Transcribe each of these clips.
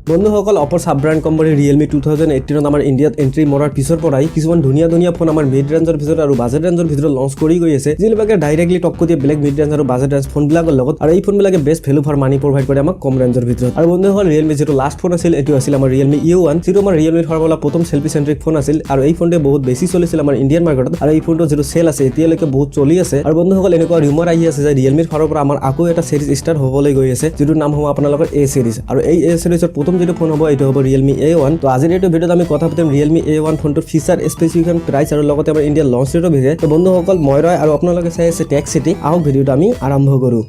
বন্ধুসকল, অপ'ৰ চাব brand company Realme 2018ত আমাৰ ইণ্ডিয়াত এণ্ট্ৰি মৰাৰ পিছৰ পৰাই কিছুমান ধুনীয়া ধুনীয়া ফোন আমাৰ মিড ৰেঞ্জৰ ভিতৰত আৰু বাজেট ৰেঞ্জৰ ভিতৰত লঞ্চ কৰি গৈ আছে, যিবিলাকে ডাইৰেক্টলি টক্কৰ দিয়ে বেলেগ মিড ৰেঞ্জ আৰু বাজেট ৰেঞ্জ ফোনবিলাকৰ লগত। আৰু এই ফোনবিলাকে best value for money provide কৰে আমাক কম ৰেঞ্জৰ ভিতৰত। আৰু বন্ধুসকল, ৰিয়েলমি যিটো লাষ্ট ফোন আছিল, এইটো আছিল আমাৰ ৰিয়েলমি ইউ 1, যিটো আমাৰ ৰিয়েলমিৰ ফালৰ প্ৰথম চেল্ফি চেণ্ট্ৰিক ফোন আছিল। আৰু এই ফোনটোৱে বহুত বেছি চলিছিল আমাৰ ইণ্ডিয়ান মাৰ্কেটত আৰু এই ফোনটোৰ যিটো চেল আছে, এতিয়ালৈকে বহুত চলি আছে। আৰু বন্ধুসকল, এনেকুৱা ৰিউমাৰ আহি আছে যে ৰিয়েলমিৰ ফালৰ পৰা আমাৰ আকৌ এটা চিৰিজ ষ্টাৰ্ট হ'বলৈ গৈ আছে, যিটোৰ নাম হ'ব আপোনালোকৰ এ চিৰিজ। আৰু এই এ চিৰিজৰ প্ৰথম যিটো ফোন হ'ব, এইটো হ'ব ৰিয়েলমি এ 1। তো আজিৰ এইটো ভিডিঅ'ত আমি কথা পাতিম ৰিয়েলমি এ 1 ফোনটোৰ ফিচাৰ, স্পেচিফিকেশ্যন, প্ৰাইচ আৰু লগতে আমাৰ ইণ্ডিয়াৰ লঞ্চ ডেটৰ বিষয়ে। তো বন্ধুসকল, মই ৰয় আৰু আপোনালোকে চাই আছে টেক চিটি। আহক, ভিডিঅ'টো আমি আৰম্ভ কৰোঁ।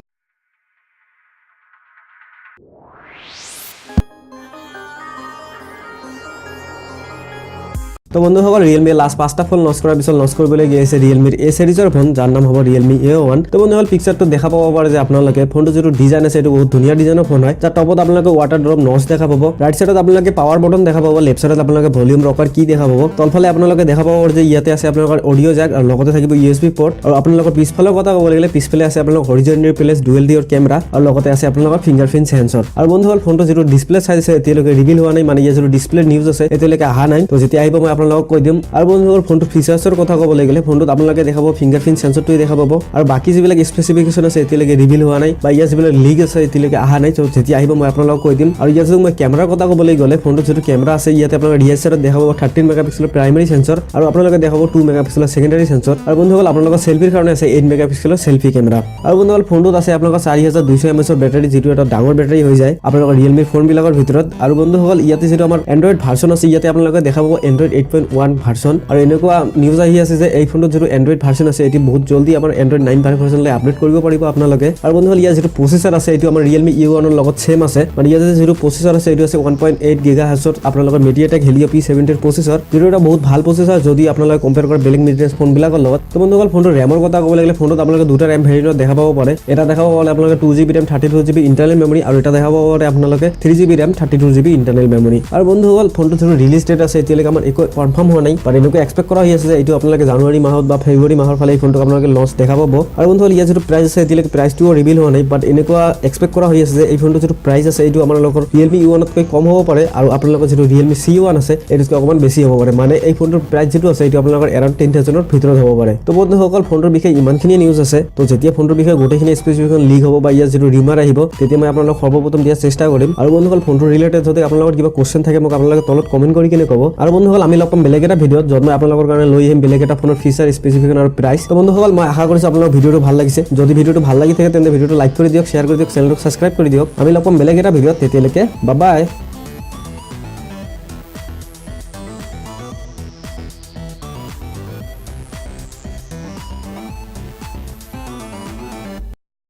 তো বন্ধুসকল, ৰিয়েলমি লাষ্ট পাঁচটা ফোন লঞ্চ কৰাৰ পিছত লঞ্চ কৰিবলৈ গৈ আছে ৰিয়েলমিৰ এ চিৰিজৰ ফোন, যাৰ নাম হ'ব ৰিয়েলমি এ 1। তো বন্ধুসকল, পিকচাৰটো দেখা পাব পাৰে যে আপোনালোকে ফোনটো যিটো ডিজাইন আছে, এইটো বহুত ধুনীয়া ডিজাইনৰ ফোন হয়, যাৰ টপত আপোনালোকে ৱাটাৰ ড্ৰপ নচ দেখা পাব, ৰাইট চাইডত আপোনালোকে পাৱাৰ বটন দেখা পাব, লেফ্ট চাইডত আপোনালোকে ভলিউম ৰকাৰ কি দেখা পাব। তলফালে আপোনালোকে দেখা পাব যে ইয়াতে আছে আপোনালোকৰ অডিঅ' জেক আৰু লগতে থাকিব ইউএছবি পৰ্ট। আৰু আপোনালোকৰ পিছফালৰ কথা ক'ব লাগিলে, পিছফালে আছে আপোনালোকৰ হৰিজনেল প্লেচ ডুৱেল ডিঅ'ৰ কেমেৰা আৰু লগতে আছে আপোনালোকৰ ফিংগাৰ প্ৰিণ্ট চেন্সৰ। আৰু বন্ধুসকল, ফোনটো যিটো ডিছপ্লে চাইজ আছে, এতিয়ালৈকে ৰিভিল হোৱা নাই, মানে ইয়াৰ যিটো ডিছপ্লে নিউজ আছে, এতিয়ালৈকে অহা নাই। তো যেতিয়া আহিব, মই আপোনালোকক কৈ দিম। আৰু বন্ধুসকল, ফোনটোৰ ফিচাৰ্ছৰ কথা ক'বলৈ গ'লে, ফোনটোত আপোনালোকে দেখাব ফিংগাৰ প্ৰিণ্ট চেন্সৰটোৱে দেখা পাব আৰু বাকী যিবিলাক স্পেচিফিকেশ্যন আছে, এতিয়ালৈকে ৰিভিল হোৱা নাই বা ইয়াৰ যিবিলাক লিক আছে, এতিয়ালৈকে অহা নাই। তো যেতিয়া আহিব, মই আপোনালোকক কৈ দিম। আৰু ইয়াত যদি মই কেমেৰাৰ কথা ক'বলৈ গ'লে, ফোনটোত যিটো কেমেৰা আছে, ইয়াতে আপোনালোকে ৰিয়াৰ চাইডত দেখা পাব 13 মেগাপিক্সেলৰ প্ৰাইমাৰী চেন্সৰ আৰু আপোনালোকে দেখাব 2 মেগাপিক্সেলৰ ছেকেণ্ডাৰী চেন্সৰ। আৰু বন্ধুসকল, আপোনালোকৰ চেল্ফিৰ কাৰণে আছে 8 মেগাপিক্সেলৰ চেল্ফি কেমেৰা। আৰু বন্ধুসকল, ফোনটোত আছে আপোনালোকৰ 4200 এম এছৰ বেটাৰী, যিটো এটা ডাঙৰ বেটাৰী হৈ যায় আপোনালোকৰ ৰিয়েলমি ফোনবিলাকৰ ভিতৰত। আৰু বন্ধুসকল, ইয়াতে যিটো আমাৰ এণ্ড্ৰইড ভাৰ্চন আছে, ইয়াতে আপোনালোকে দেখা পাব এণ্ড্ৰইড 8.1 ভাৰ্চন। আৰু এনেকুৱা নিউজ আহি আছে যে এই ফোনটোত যিটো এণ্ড্ৰইড ভাৰ্চন আছে, এইটো বহুত জল্দি আমাৰ এণ্ড্ৰইড 9 ভাৰ্চনলৈ আপডেট কৰিব পাৰিব আপোনালোকে। আৰু বন্ধুসকল, ইয়াৰ যিটো প্ৰচেছৰ আছে, এইটো আমাৰ ৰিয়েলমি ইউ 1ৰ লগত ছেম আছে। মানে ইয়াতে যিটো প্ৰচেছৰ আছে, এইটো আছে 1.8 গিগা হাৰ্টছত আপোনালোকৰ মিডিয়াটেক হেলিঅ' পি 70ৰ প্ৰচেছৰ, যিটো এটা বহুত ভাল প্ৰচেছৰ যদি আপোনালোকে কম্পেয়াৰ কৰে বেলেগ মিড ৰেঞ্জ ফোনবিলাকৰ লগত। তো বন্ধুসকল, ফোনটোৰ ৰেমৰ কথা ক'ব লাগিলে, ফোনটোত আপোনালোকে দুটা ৰেম ভেৰিয়েণ্টত দেখা পাব পাৰে। এটা দেখা পাব পাৰে আপোনালোকে 2 GB RAM, 32 GB internal memory আৰু এটা দেখা পাব পাৰে আপোনালোকে 3 GB RAM, 32 GB internal memory। আৰু বন্ধুসকল, ফোনটোৰ যিটো ৰিলিজ ডেট আছে, এতিয়ালৈকে আমাৰ একো কনফাৰ্ম হোৱা নাই, বাট এনেকুৱা এক্সপেক্ট কৰা হৈ আছে যে এইটো আপোনালোকে জানুৱাৰী মাহত বা ফেব্ৰুৱাৰী মাহৰ ফালে এই ফোনটোক আপোনালোকে লঞ্চ দেখা পাব। আৰু বন্ধুসকল, ইয়াৰ যিটো প্ৰাইচ আছে, এতিয়ালৈকে প্ৰাইচটোও ৰিভিল হোৱা নাই, বাট এনেকুৱা এক্সপেক্ট কৰা হৈ আছে যে এই ফোনটোৰ যিটো প্ৰাইচ আছে, এইটো আপোনালোকৰ ৰিয়েলমি ইউ 1তকৈ কম হ'ব পাৰে আৰু আপোনালোকৰ যিটো ৰিয়েলমি চি 1 আছে, এইটোতকৈ অকণমান বেছি হ'ব পাৰে। মানে এই ফোনটোৰ প্ৰাইচ যিটো আছে, এইটো আপোনালোকৰ এৰাউণ্ড 10,000ৰ ভিতৰত হ'ব পাৰে। তো বন্ধুসকল, ফোনটোৰ বিষয়ে ইমানখিনিয়ে নিউজ আছে। তো যেতিয়া ফোনটোৰ বিষয়ে গোটেইখিনি স্পেচিফিকেশ্যন লিক হ'ব বা ইয়াৰ যিটো ৰিউমাৰ আহিব, তেতিয়া মই আপোনালোক সৰ্বপ্ৰথম দিয়াৰ চেষ্টা কৰিম। আৰু বন্ধুসকল, ফোনটোৰ ৰিলেটেড যদি আপোনালোকৰ কিবা কুৱেশ্যন থাকে, মোক আপোনালোকে তলত কমেণ্ট কৰি কিনে ক'ব। আৰু বন্ধুসকল, আমি লগ পাম বেলেগ এটা ভিডিঅ'ত, য'ত মই আপোনালোকৰ কাৰণে লৈ আহিম বেলেগ এটা ফোনৰ ফিচাৰ, স্পেচিফিকেশ্যন আৰু প্ৰাইচ। তো বন্ধুসকল, মই আশা কৰিছোঁ আপোনালোকৰ ভিডিঅ'টো ভাল লাগিছে। যদি ভিডিঅ'টো ভাল লাগি থাকে, তেন্তে ভিডিঅ'টো লাইক কৰি দিয়ক, শ্বেয়াৰ কৰি দিয়ক, চেনেলটোক ছাবস্ক্ৰাইব কৰি দিয়ক। আমি লগ পাম বেলেগ এটা ভিডিঅ'ত, তেতিয়ালৈকে বাই।